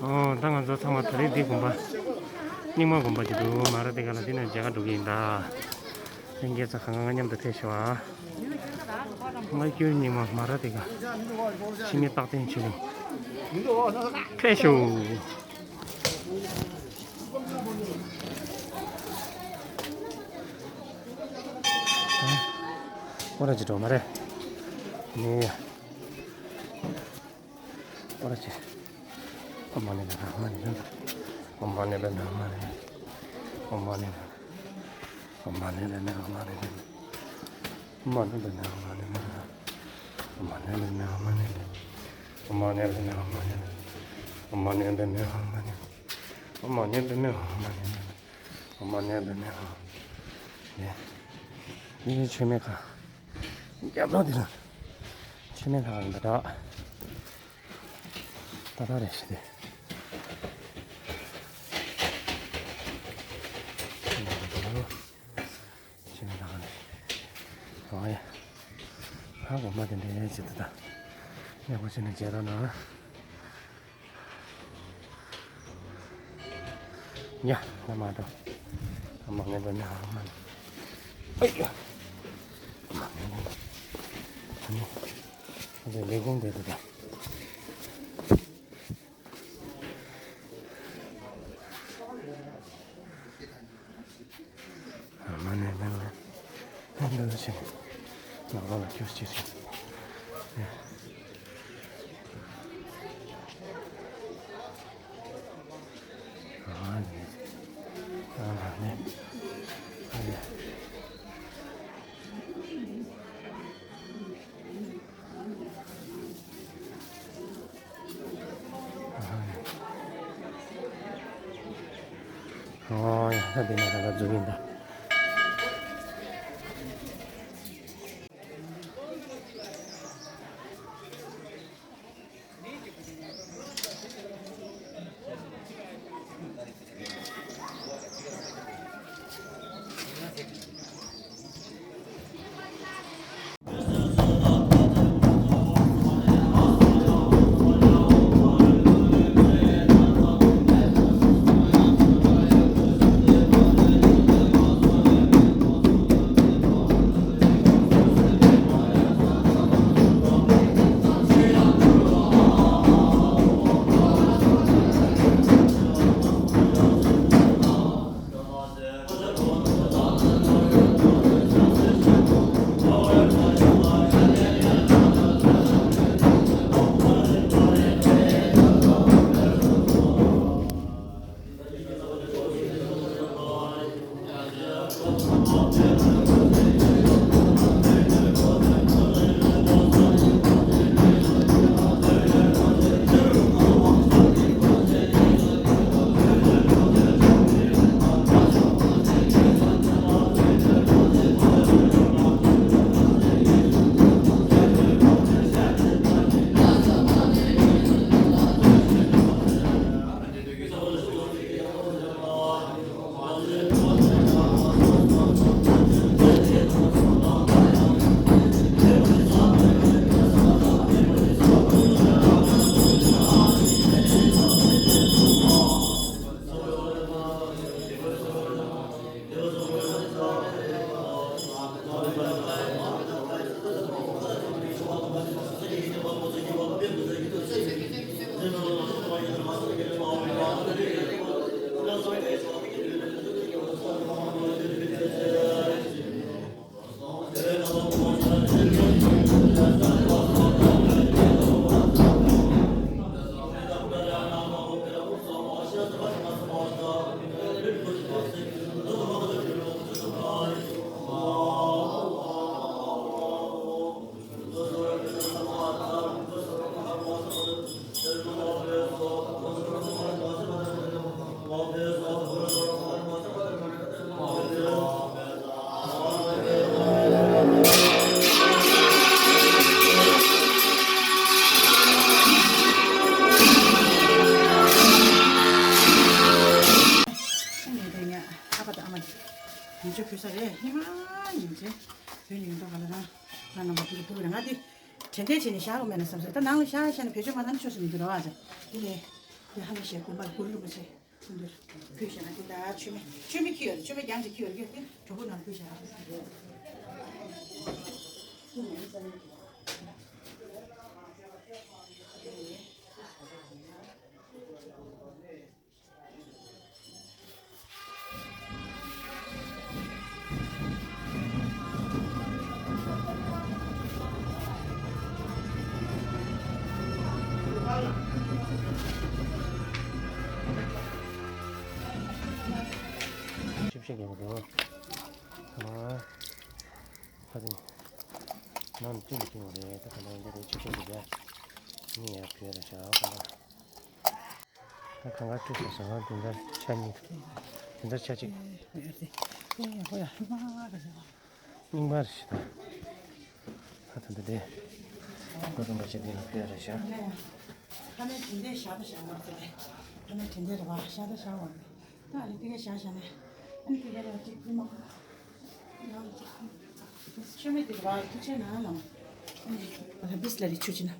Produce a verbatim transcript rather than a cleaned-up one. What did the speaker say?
ཨོ། ད་ང་ཚོ་ཚང་མ་ད་རེས་འདི་དགོན་པ། རྙིང་མ་དགོན་པ་ཅིག་འདུག་མ་ར་དེ་ག་ལ་འདི་ནས་མཇལ་ཁ་འགྲོ་གི་ཡིན་ད། ལྷན་རྒྱས་ཚོ་གང་ག་མཉམ་དུ་ཕེབས་ཤོག་ཨ། སྔ་འགྱུར་རྙིང་མ་མ་ར་དེ་ག་འཆི་མེད་རྟག་བརྟན་ཆོས་གླིང་། ཕེབས་ཤོག་ཨ། ཨོ་ར་ཅི་འགྲོ་མ་རེད། ནི། ཨོ་ར་ཅི། ཨོ་མ་ནི་པད་མ་ཧ་མ་ནི་པད་མ། ཨོ་མ་ནི་པད་མ་ཧ་མ་ནི་པད་མ། ཨོ་མ་ནི་པད་མ་ཧ་མ་ནི་པད་མ། ཨོ་མ་ནི་པད་མ་ཧ་མ་ནི་པད་མ། ཨོ་མ་ནི་པད་མ་ཧ་མ་ནི་པད་མ། ཨོ་མ་ནི་པད་མ་ཧ་མ་ནི་པད་མ། ཨོ་མ་ནི་པད་མ་ཧ་མ་ནི་པད་མ། ཨོ་མ་ནི་པད་མ་ཧ་མ་ནི་པད་མ། ཨོ་མ་ནི་པད་མ་ཧ་མ་ནི། ཡེ། འདི་ནི་མཆོད་མེ་ཁང་། རྒྱབ་ལོགས་འདི་ལ། མཆོད་མེ་ཁང་ཡིན་པ་འདྲ། ཏག་ཏག་རེད་ཤི་དེ། མཆོད་མེ་ཁང་རེད། ཨོ་ཡ། ཧ་གོ་མ་དེ་འདྲའི་ཅི་ཏུ་ད། ཡག་པོ་བྱས་ནས་མཇལ་རོགས་གནང་། ཡ། ང་མ་འགྲོ། ང་མ་ངན་པ་ནི་ཨ་མ་ནི། ཨེ་ཡ། ང་མ་ངན་པ་ནི། ཨ་ནི། ཨ་ཙི་ལས་ཁུངས་དེ་དུ་ད། ཨ་མ་ནི་ལས་ཁུངས། ཧན་དུ་ཕྱིན། ནགས་ལ་ལ་ཁྱོད་ཅི་ཟེར། ཨ་ནི། ཨ་ནི། ཨ་ནི། ཨོ་ཡ། ད་འདི་ནས་ད་ད་འཛུགས་ཡིན་ད། ང་ནང་པ་དེ་ཕུ་རེད། ང་དེ་དྲན་རྟེན་བྱས་ནས་བཞག་གི་མེད་ན་བསམ་སོང་། ད་ནང་ལ་བཞག་བཞག་ནས་བེད་སྤྱོད་མ་བཏང་ན་ཆོག་ས་མི་འདུག་ར་བ། དེ་ནས་ ཧ་ལ་ཞེས་དགོན་པར་གུ་རུ་རིན་པོ་ཆེ་སྐུ་མདུན་ཕུལ་བཞག་ན་དེ་ད་མཆོད་མེ་མཆོད་མེ་ཁྱི་ཡོད་མཆོད་མེ་རྒྱང་ཞིག་ཁྱི་ཡོད་ཀྱི་དེ་གྲོགས་པོ་ནང་ཕུལ་བཞག་ཅིབ་ཤ་རྒྱག་གི་འདུག་ཨ། ཁ་སང་ནང་ནས་ཅི་ལ་ཁྱེར་བ་རེད། ད་ཁ་སང་འདི་རེད། ཅིབ་ཤ་རྒྱག་གི་ཡ། ངས་ཡར་བུད་ར་བཞག་ད་གང་ག་བཀྲུས་སོང་ཟེར་བ། དེ་འདྲ་ཆ་གཉིས། དེ་འདྲ་ཆ་གཅིག་ཡ་ཧོ་ཡ་ཧི་མ་རེད། རྙིང་པ་རེད་ཤག་ད་ད་འདི་དེ་གུ་རུ་རིན་པོ་ཆེ་འདི་ལ་ཕུལ་རེད་ཤག་ཁ་ནས་དེ་འདྲའི་བཞག་ད་བཞག་མ་ཟེར་ལེ། ཁ་ནས་དེ་འདྲའི་རེད་བ། བཞག་ད་བཞག་བ་རེད། ད་ཨ་ནི་དེ་ག་བཞག་བཞག་ནས་ཨ་ནི་དེ་ག་ལ་གཅིག་ཕུལ་མ། ཆོས་མེད་དེ་རེད་བ། ཐུགས་ཆེ་ན་ལམ། ཨ་ནི་ལ་བིས་ལ་རི་ཆུ་ཆེ་ན།